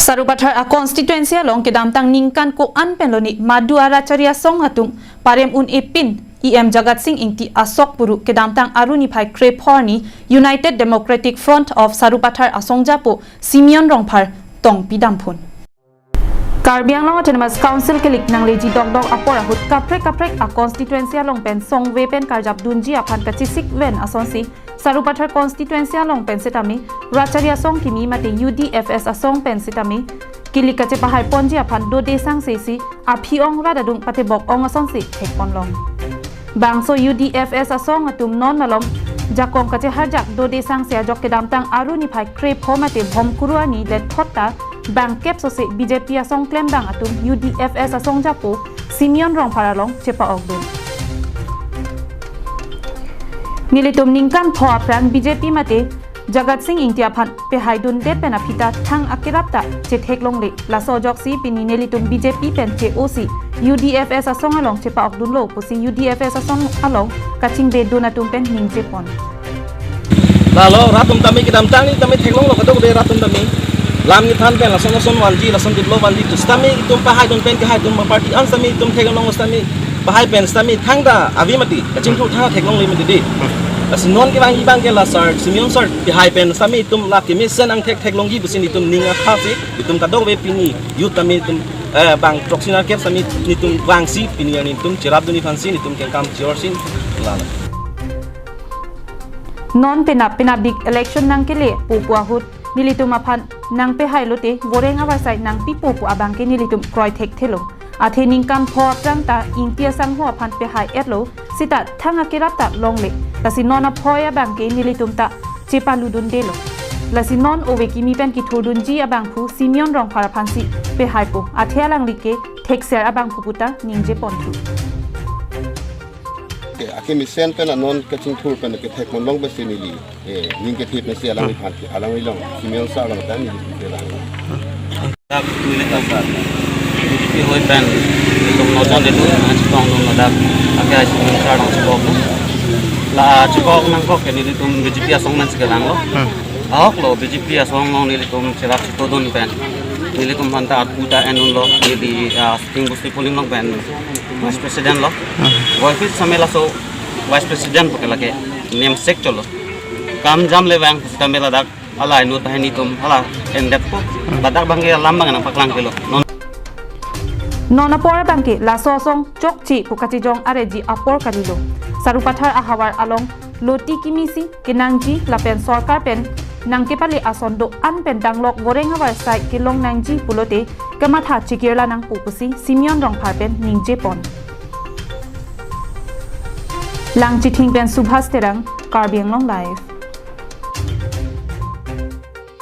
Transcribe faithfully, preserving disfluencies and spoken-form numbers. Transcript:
Sarupathar a constituency along kedamtang ningkan ko-an pen lone Madu a Rachari Asong atum parem un-e pin E M Jagat Sing Ingti asok puru kedamtang Aru niphai krepho arni United Democratic Front of Sarupathar Asong japo Simeon Rongphar tong pidam phun. Karbi Anglong Autonomous Council kelik nangleji dokdok apor ahut kaprek kaprek a constituency along pen songve pen karjap dunji aphan kachesik ven asonsi Sarupathar constituency along pen setame Rachari Asong kimi mate U D F S asong pen setame kilik kachepahai ponji aphan dode sangse si aphi ong radadung patebok ong asonsi thekpon long. Bangso U D F S asong atum non malom jakong kacheharjak dode sangse ajok kedamtang Aru niphai krepho mate Bhomkuru arni lethot ta bangkep sose B J P asong klembang atum U D F S asong japo Simeon Rongphar along chepa-ok dun. Nelitum ningkan pho aphrang B J P mate Jagat Sing Ingti aphan pehai dundet pen aphi ta thang akerap ta chetheklongle. Laso ajoksi pini nelitum B J P pen che-osi U D F S asong along chepa-ok dunlo pusi U D F S asong along kachingbe dun atum pen ningje pon. Lalo rat atum tame kedamtang ni tame theklonglo kadokave rat atum tame. Lam ni than pen lason lason vanji, lason develop vanji, tu setame itum pahai dun pen kehai atum party an setame itum theklong setame pahai pen setame thangta ave mati, kachingthur thang theklongle mati dei. Lasi non kevangji abang ke la sir, Simeon sir pahai pen setame itum la kemesen angthek theklongji pusi itum ning akha si itum kadokave pini youth tame itum, eh, bang throksi nerkep setame itum vangsi pini arni itum cherap dunji aphansi itum kengkam chiror si lalo. Non penap penapdik election nangkele pu pu ahut nelitum aphan nangpehai lote voreng avarsai nangpipo pu abang ke nelitum kroi thekthelo. Athe ningkan pho aphrang ta Ingti asangho aphan pehai etlo sita thang akerap ta longle. Lasi non aphoi abang ke nelitum ta chepalu dundelo. Lasi non ove kimi pen kethur dunji abangphu Simeon Rongphar aphansi pehaipo. Athe alangli ke thekser abangphu puta ningje ponthu. Ke, akemesen pen anon kachingthur pen kethekpon long pensi neli, eh, ning kethe pensi alangli phan ke, alangli along, Simeon sir along ta neli ke lang. Dak nelitum B J P hoi pen nelitum nojon delu, nang chitong dun ladak, ake ai Simeon sir along chibok. La chibok nangkok ke nelitum B J P asong pen si kelanglo. Hmm. Ahok lo B J P asong along nelitum cherap chitodun pen nelitum aphan ta atpu ta endunlo, neli, ah, Sitting Busti polling along pen Vice President lo. Hmm. Boyfriend setame laso Vice President pu ke lake namesake cholo. Kam jam le vang setame ladak hala inut tahini atum hala endetpo. Hmm. Ladak abang ke alam abang nangpaklang kelo. Non non apor abang ke laso asong chokche pu kachijong areji apor kalilo. Sarupathar ahavar along loti kimi si kenangji lapen sorkar pen nangkepale ason do-an pen danglok voreng avarsai kelong nangji pulote kamatha chekirla nangpo pusi Simeon Rongphar pen ningje pon. Langchithing pen Subhas Terang, Karbi Anglong Live.